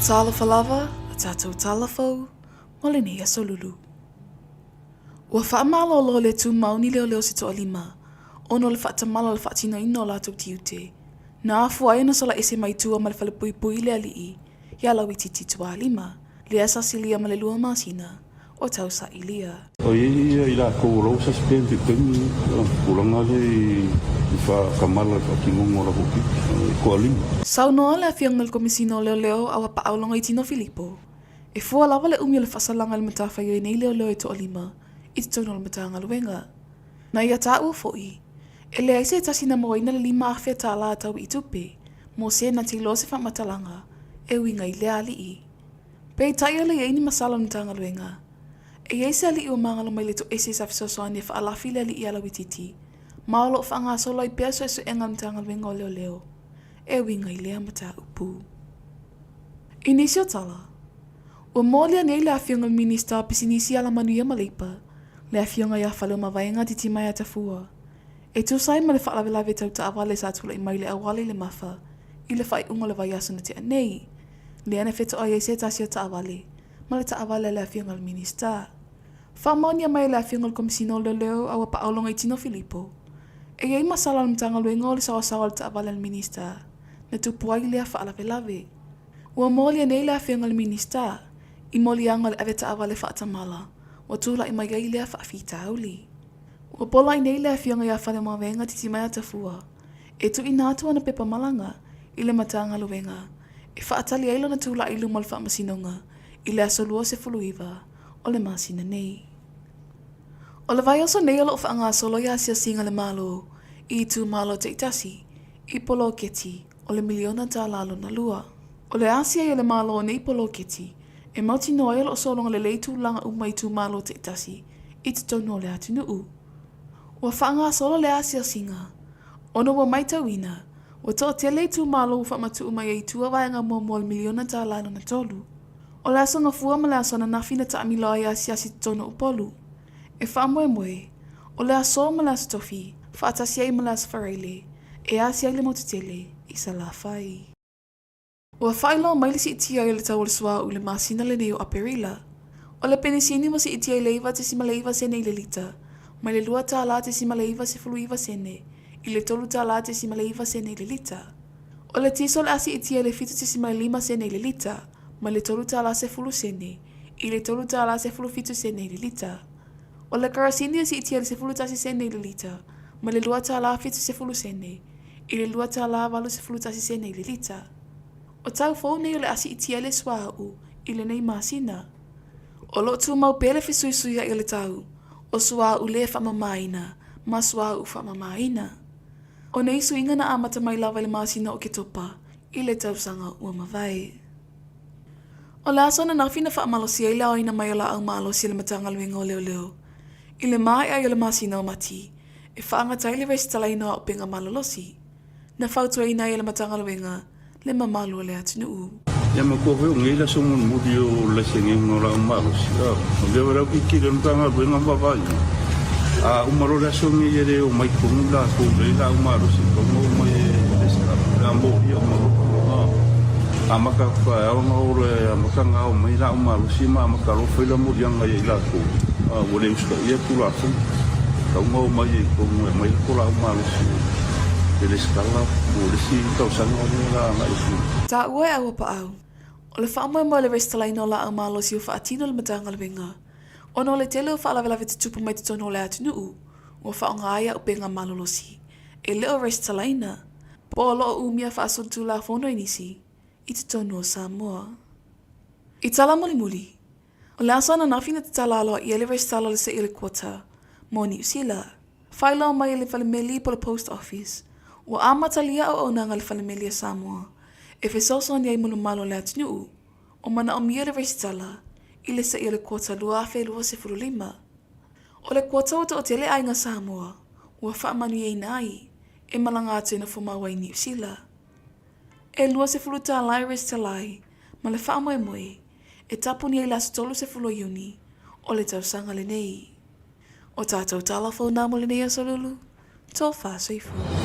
Talofa lava a tatou tala fou mo lenei aso lulu. Ua faamalolo le tumau ni leoleo se toalima ona o le faatamala o le faatinoina o latou tiute, na afua ai ona sola ese mai tua ma le falepuipui i le alii iā Lauitiiti Tualima, lea sa silia ma le lua masina o tausailia. O i ai ia i latou o la ua suspend i le taimi lenei, tulaga lea i faatamala i le faatinoga o latou tiute, e toalima. Saunoa le Afioga i le Komesina o Leoleo a ua paau Logoitino Filipo, e fua lava le umi o le faasalaga i le matafaioi nei leoleo e toalima i totonu o le Matagaluega. Na ia taua foi, e leai se tasi na mauaina le $5,000 tālā tau i tupe mo se na te iloa se faamatalaga e uiga i lea alii. Peitai ʻaʻole i ai ni masala o le Matagaluega. E i ai se alii ua magalo mai le toese sa fesoasoani e faalafi le alii iā Lauitiiti, ma o lo o faagasolo ai pea suesuega a le Matagaluega o Leoleo e uiga i lea mataupu. I nisi o tala, ua molia nei le Afioga i le Minista o Pisinisi Alamanuia ma Leipa, le Afioga ia Faleomavaega Titimaea Tafua, e tusa ai ma le faalavelave tau taavale sa tulai mai i le auala i le Mafa i le faaiuga o le vaiaso na tea nei, lea na fetoai ai se tasi o taavale ma le taavale a le Afioga i le Minista. Faamaonia mai e le Afioga i le Komesina o Leoleo a ua paau Logoitino Filipo, e i ai masala o le Matagaluega o le saoasaoa o le taavale a le Minista na tupu ai lea faalavelave. Ua molia nei le Afioga i le Minista i moliaga o le avetaavale faatamala ua tulai mai ai lea faafitauli. Ua polai nei le Afioga ia Faleomavaega Titimaea Tafua e tuuina atu ana pepa malaga i le Matagaluega e faatali ai lona tulai i luma o le Faamasinoga i le aso 29 o le masina nei. O le vaiaso nei o lo o faagasolo i asiasiga a le Malo i itumalo taitasi i poloketi o le miliona tālā lona lua. O le asia ai a le Malo o nei poloketi e mautinoa ai o lo o sologa lelei tulaga uma i itumalo taitasi i totonu o le atunuu. Ua faagasolo le asiasiga ona ua matauina ua toatele itumalo ua faamatuu mai ai i tua vaega muamua o le miliona tālā lona tolu. O le aso Gafua ma le aso ananafi na taamilo ai asiasi i totonu o Upolu. E faamoemoe, o le aso ma le aso Tofi, faatasi ai ma le aso Faraile, e asi ai le motu tele i Salafai. Ua faailoa mai le siitia ai o le tau o le suauu i le masina lenei o Aperila. O le penisini ua siitia i le 9.9 sene i le lita, mai le $2.99 sene i le $3.9 sene i le lita. O le tiso o le a siitia i le 7.5 sene i le lita, mai le $3.10 sene i le $3.17 sene i le lita. O le karasini e siitia i le 11 sene i le lita, mai le $2.70 sene i le $2.81 sene i le lita. O tau fou nei o le a siitia ai le suauu i lenei masina. O lo o tumau pea le fesuisuiaʻi o le tau o suauu le faamamaina ma suauu faamamaina. O nei suiga na amata mai lava i le masina o Oketopa i le tausaga ua mavae. O le aso ananafi na faamalosi ai le aoina mai o laau malosi a le Matagaluega o Leoleo i le maea ai o le masina o Mati e faagata ai le resitalaina o auupega malolosi na fautuaina ai e le Matagaluega le mamalu o le atunuu. Ia matua foi o nei le aso mulimuli o le laiseniina o laau malosi. O lea ua laukikile le Matagaluega ma vaavaaiga, a uma loa le aso lenei e le omai tonu latou i ai laau malosi e tatau ona omai e resitala, o le a molia uma loa. Amata atu taeao ona o loa e amata ona ao mai laau malosi ma amata loa fai la moliaga ia i latou, ua le usitaia le Tulafono. E tatau ona omai ai i totonu e aumai latou laau malosi e resitala mo le isi tausaga lea o le a agai atu. Taua e Auapaau, o le faamoemoe o le resitalaina o laau malosi ua faatino e le Matagaluega ona o le tele o faalavelave tutupu mai totonu o le atunuu ua faaaoga ai auupega malolosi e le o resitalaina po o lo o umia faasolitulafono e nisi i totonu o Samoa. I tala mulimuli, o le aso ananafi na tatala aloaia ai le resitala o le seʻi o le quota mo Niu Sila. Faailoa mai e le fale meli po o le Post Office, ua amatalia auaunaga a le fale meli a Samoa e fesoasoani ai mo le mamalu o le atunuu o manaomia le resitala i le seʻi o le quota 2025. O le quota ua toatele aiga Samoa ua faamanuiaina ai e malaga atu e nofo mau ai i Niu Sila. E 20 tālā e resitala ai ma le faamoemoe e tapuni ai le aso 30 o Iuni o le tausaga lenei. O tatou tala fou nā mo lenei aso lulu, tofa soifua.